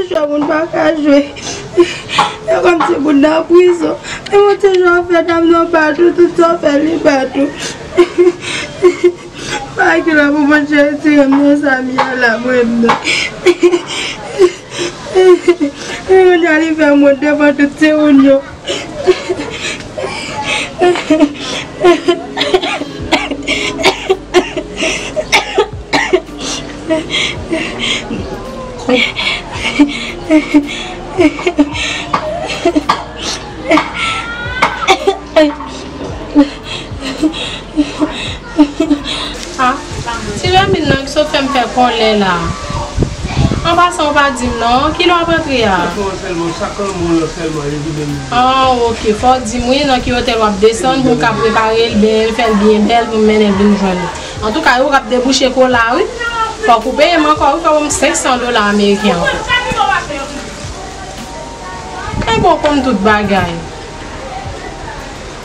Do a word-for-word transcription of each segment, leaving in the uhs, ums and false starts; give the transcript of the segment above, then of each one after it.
Jwe moun pa ka jwe. E kòmsi moun nan prizon. E yon ti jwe fè dam nan bat ou, tout sa w fè li bat ou. Pa ki la pou mwen cheri tire m nan sa m ye a la mwen menm nan. Kounye a li fè m wont devan tout timoun yo. Ah, ti Vermine nan ki sot fè m fè kòlè la. An pasan, ou pa di m non, kilè w ap rantre a? Sa fè w sèlman, sa kanm ou lan sèlman, li vide m. Ah, ok, fò w di m wi, nan ki otèl w ap desann pou m ka prepare l byen, fè l byen bèl pou m mennen l vin jwenn ou. Antouka, ou k ap debouche kola wi. Fòk ou peye m ankò wi, fò w ban m senk san dola ameriken ankò. Ebyen, w konn tout bagay.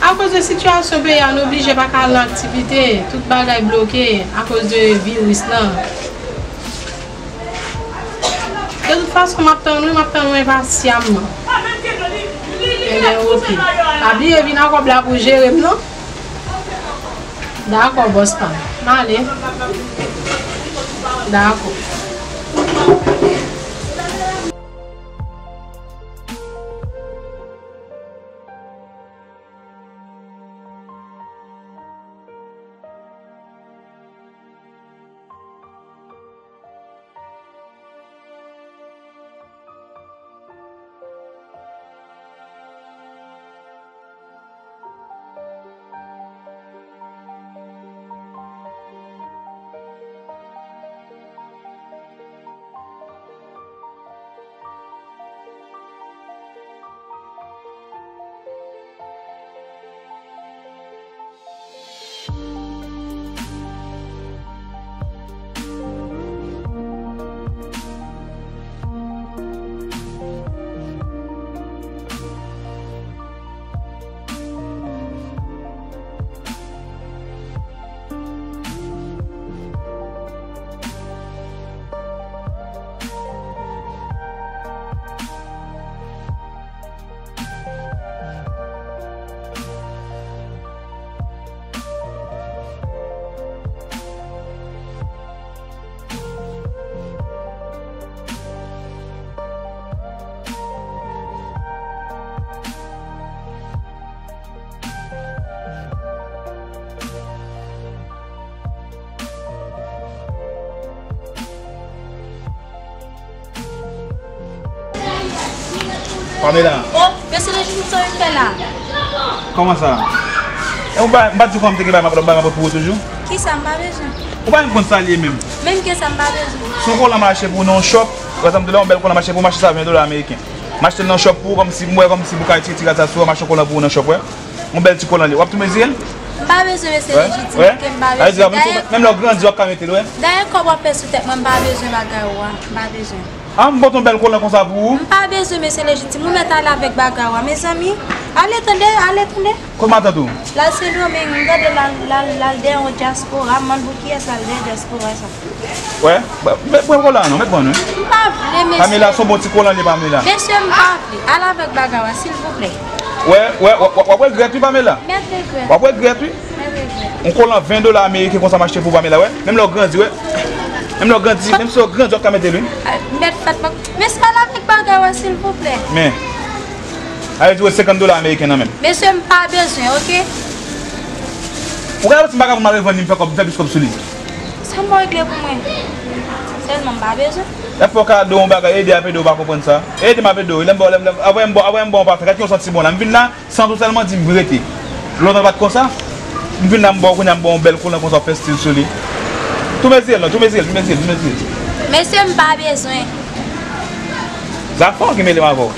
Akoz de sitiyasyon peyi a, nou oblije pa ka al nan aktivite. Tout bagay bloke akoz de viris lan. De tout fason, m ap tann ou, m ap tann ou enpasyamman. Ebyen, ok. Pa bliye vin ak kòb la pou jere m, non? Dakò, bòs pa m. M ale. Dakò. Pamela. Oh, mesye Lejit, sa w fè la? Kòman sa? E ou pa, m pa di w kòman m te gen bagay m ap, bagay m ap pou ou toujou? Kisa m pa bezwen? Ou pa menm konn sa l ye menm. Menm ke sa m pa bezwen. Si yon kolan mache pou ou nan yon shop, pa egzanp, de la yon bèl kolan mache pou ou, m achte sa ven dola ameriken. M achte l nan shop pou ou, kòmsi m wè, kòmsi pou ka retire ti rad sa sou ou, m achte yon kolan pou ou nan shop, wè. Yon bèl ti kolan li. W ap tou mezire l? M pa bezwen mesye Lejit, ke m pa bezwen. Dayè, menm lè w grandi, w ap ka mete l, wè. Dayè, kòb w ap fè sou tèt mwen, m pa bezwen bagay ou a. M pa bezwen. Ah, m pote yon bèl kolan konsa pou ou. M pa bezwen mesye Lejit, ou mèt ale avèk bagay ou a. Mezanmi, ale tande, ale tande. Kot matant ou? L al Sendomeng, m tande l al, l al, l al dèyè yon dyaspora, m mande pou kiyès l al dèyè dyaspora sa. Wè, ba, mèt pran kolan non, mèt pran non. M pa vle, mesye. Pamela, se yon bon ti kolan li, Pamela. Mesye, m pa vle. Al avèk bagay ou a, silvouplè. Wè, wè, w ap, w ap regrèt wi, Pamela. Mèt regrèt. W ap regrèt wi. Mèt regrèt. Yon kolan ven dola ameriken konsa m achte pou Pamela, wè. Menm lè w grandi, wè. Menm lè w grandi, menm si w grandi, w ap ka mete l wi. Mèt fèt pa. Mesye, al avèk bagay ou a, silvouplè. Men. Sa vle di w wè senkant dola ameriken nan men m. Mesye, m pa bezwen, oke? Ou ka di m pa ka pou m al revann li, m fè kòb, m fè plis kòb sou li. Sa m pral regle pou mwen? Sèlman m pa bezwen. Lè fè w kado yon bagay, ede ap ede w, ou pa konprann sa? Ede m ap ede w. Lè m ba w, lè m, lè m, apre m ba w, apre m ba w yon pafè. Gad ki yon santi bon la. M vin la, san tou sèlman di m rete. Lontan l pa t konsa. M vin la, m ba w, kounye a m ba w yon bèl kolan konsa, w ap fè stil sou li. Tou mezire l non, tou mezire l, tou mezire l, tou mezire l. Mesye, m pa bezwen. Zafè w ki mele m avè w.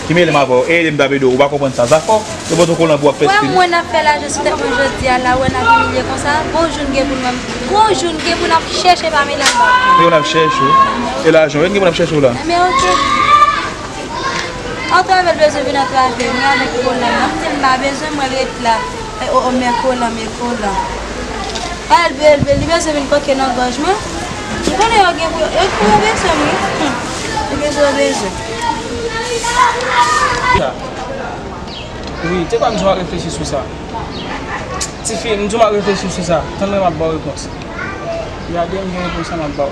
Ki mele m avè w. Ede m t ap ede w. Ou pa konprann sa. Zafè w. Yo pote w kolan pou w ap fè stil. Wè mwen ap fè lajan sou tèt mwen jodi a la, wè n ap imilye konsa. Gon jou n gen pou n wè m. Gon jou n gen pou n ap chèche Pamela. Yo n ap chèche w. E lajan w, yo n gen pou n ap chèche w la. Men oke. Antrave l bezwen vin antrave mwen avèk kolan. M di l m pa bezwen, mwen ret la. E, o, o, men kolan, men kolan. Elve, elve, li bezwen vin koke nan gòj mwen. M konnen yo gen pou yo, yo pou yo bezwen m wi. Hum. Bezwen, bezwen. Wi, te kwa m di w m ap reflechi sou sa. Tifi, m di w m ap reflechi sou sa. Tann mwen, m ap ba w repons. Gade, m gen repons la, m ap ba w.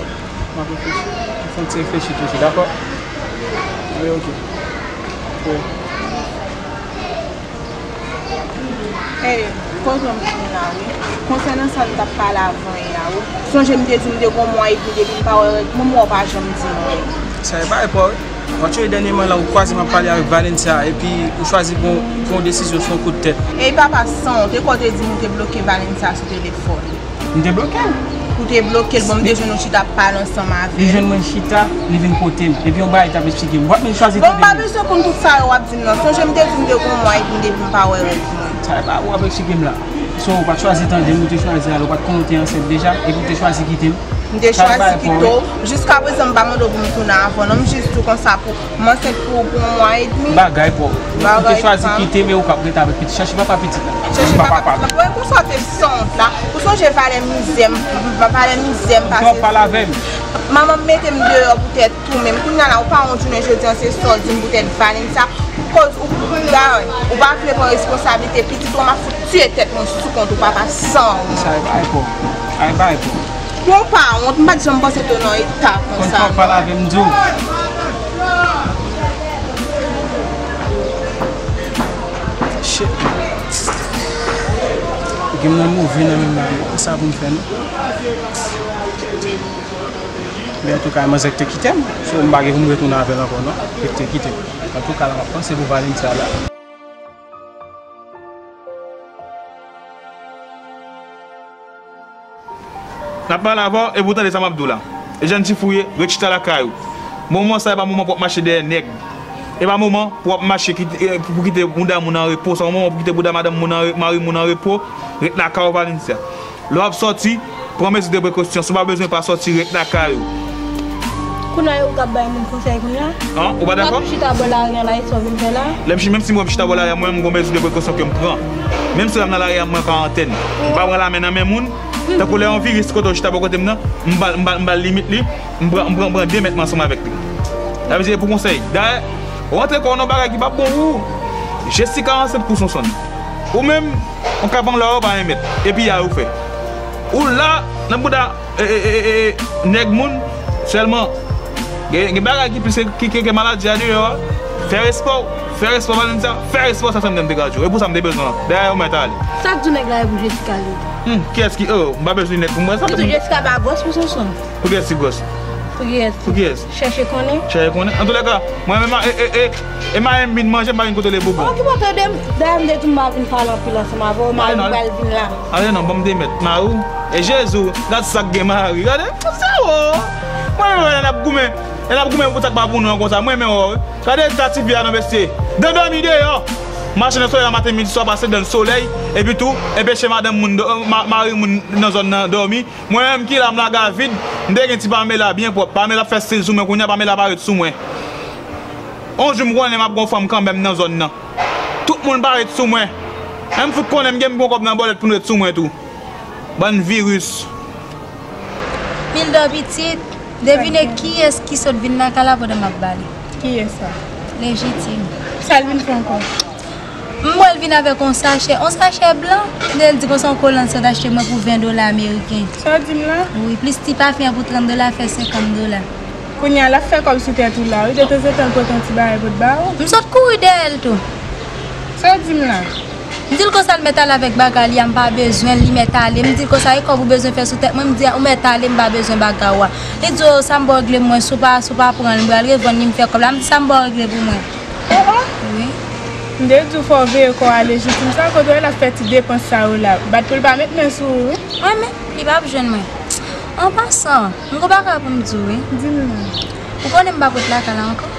M ap reflechi. M fè yon ti reflechi toujou, dakò? Wi, oke. Wi. Hey, kote m vin la, wi. Konsènan sa n t ap pale avan yè a, wi. Sonje m te di m te gon mwa epi depi m pa wè règ mwen, m wè w pa janm di m anyen. Sa e pa e pa w, wi. Mwen tchwe dènyèman la, ou kwaze m ap pale avèk Valencia, epi ou chwazi pran yon desizyon sou yon kout tèt. Ey, papa, san w te kwè w te di m ou te bloke Valencia sou telefòn. M te bloke l. Ou te bloke l, bon, m te jwenn nou chita ap pale ansanm avè l. Li jwenn mwen chita, li vin kote m. Epi yon bagay t ap eksplike m. W ap menm chwazi tande m. Bon, m pa bezwen konn tout sa yo w ap di m nan. Sonje m te di m te gon mwa epi m depi m pa wè règ mwen. Sa e pa w ap eksplike m la. So, ou pa t chwazi tande m, ou te chwazi ale, ou pa t konnen ou te ansent deja, epi ou te chwazi kite m. M te chwazi kite w. Jiskaprezan, m pa mande w pou m tounen avè w, non, m jis di w konsa pou m ansent pou, pou yon mwa edmi. Bagay pa w. Ou te chwazi kite m e ou k ap rete avèk pitit. Chèche papa pitit la. Chèche papa pitit la. Mwen konsa w te sanwont la. Ou sonje valè mizè m, valè mizè m pase sou ou. Ou pale avè m. Manman m mete m deyò poutèt ou menm. Kounye a la, ou pa wont jounen jodi a, se sa w di m poutèt Vanessa. Koz ou, ou pa vle pran responsablite pitit ou, m ap fout tiye tèt mwen sou kont ou, papa sanwont. Sa e pa e pa w. Sa e pa e pa w. Bon, pa wont, m pa t janm panse te nan eta konsa, non. Konn fò w pale avè m, m di w. Shit. Game nan move nan men m la, non. Sa pou m fè, non. Men antouka, manzè ki te kite m. So, m pa gen pou m retounen avè l ankò, non. Li te kite m. Antouka, la, m ap panse pou Valencia la. N ap pale avè w, epi w tande sa m ap di w la. E jan ti fou ye, ret chita lakay ou. Moman sa, e pa moman pou w ap mache dèyè nèg. E pa moman pou w ap mache kite, e, pou kite bouda moun an repo. Se yon moman pou kite bouda madanm moun an re-, mari moun an repo. Ret lakay ou, Valencia. Lè w ap sòti, pran mezi de prekosyon. Si w pa bezwen pa sòti, ret lakay ou. Kounye a, ou k ap bay moun konsèy kounye a? An, ou pa dakò? W ap chita bò lari an la, e sa w vin fè la? Lè m chi-, menm si m wè m chita bò lari an, mwen menm, m gon mezi de prekosyon ke m pran. Menm si lè m nan lari an, m pran karantèn. M pa pran lame nan men moun. Tankou lè yon viris kote w chita bò kote m nan, m ba l, m ba l, m ba l limit li, m pran, m pran, m pran de mèt mwen ansanm avèk li. Sa vle di, e pou konsèy. Dayè, rantre kò w nan bagay ki pa bon pou ou. Jessica ansent pou Sonson. Ou menm, yon kavann lò yo pa yon mèt. Epi a yo fè. Ou la, nan bouda, e, e, e, e, e, nèg moun, sèlman, gen, gen bagay ki plis ke, ke, ke maladi a deyò a. Fè respè w, fè respè w, Valencia, fè respè w, sa fè m te gad yo. E pou sa m te bezwen an. Dayè, ou mèt ale. Sa k di w nèg la e pou Jessica li? Hmm, kiyès ki, oh, m pa bezwen nèg pou mwen, sa. Ki di Jessica pa gwòs pou Sonson? Pou kiyès ki gwòs? Pou kiyès? Pou kiyès? Chèche konnen. Chèche konnen. Antoulèka, mwen menm, e, e, e, e mari m vin manje, m pa vin kote l e boubon. Oh, ki bon, tande m. Dayè, m te di w m pa vin pale anpil ansanm avè w, mari m pral vin la. Ale non, ban m de mèt. Mari w? E Jezi, gad sa k gen mari. Gade, sa wo. Mwen menm, lè n ap goumen, lè n ap goumen pou sa k pa pou nou an konsa. Mwen menm, wè, wi. Gade eta tifi a non, mesye. Dan dòmi deyò. Mache nan solèy la maten, midi, swa, pase dan solèy. Epi tou, enpeche madanm moun, dò-, ma-, mari moun nan zòn nan dòmi. Mwen menm ki la, m lage a vid, m te gen ti Pamela byen pwòp. Pamela ap fè stil sou mwen kounye a, Pamela parèt sou mwen. On jou m konnen m ap gon fanm kanmenm nan zòn nan. Tout moun parèt sou mwen. Menm fout konnen m gen m gon kòb nan bòlèt pou n ret sou mwen tou. Bann viris. Milda pitit, devine kiyès ki sot vin lakay la pandan m ap bale. Kiyès sa? Lejitim. Sa l vin fè ankò? M wè l vin avèk yon sachè, yon sachè blan. Lè l di konsa yon kolant sot achte mwen pou ven dola ameriken. Sa w di m la? Wi, plis ti pafen an pou trant dola, fè senkant dola. Kounye a, l ap fè kòb sou tèt ou la, wi. De tanzantan, l pote yon ti bagay pou l ba ou. M sot kouri dèyè l tou. Sa w di m la? M di l konsa l mèt ale avèk bagay li a, m pa bezwen l, li mèt ale. M di l konsa, e kòb ou bezwen fè sou tèt mwen? M di, ou mèt ale, m pa bezwen bagay ou a. Li di, o, sa m ba w regle mwen, si w pa, si w pa pran l, m pral revann li, m fè kòb la. M di, sa m ba w regle pou mwen? Oh, oh. Wi. M te di w fò w veye kò w a Lejitim sa, kote w ye l ap fè ti depans sa yo la. Bat pou l pa met men sou ou, wi. Mwen menm, li p ap jwenn mwen. An pasan, m gon bagay pou m di w, wi. Di m non. Ou konnen m p ap ret lakay la ankò?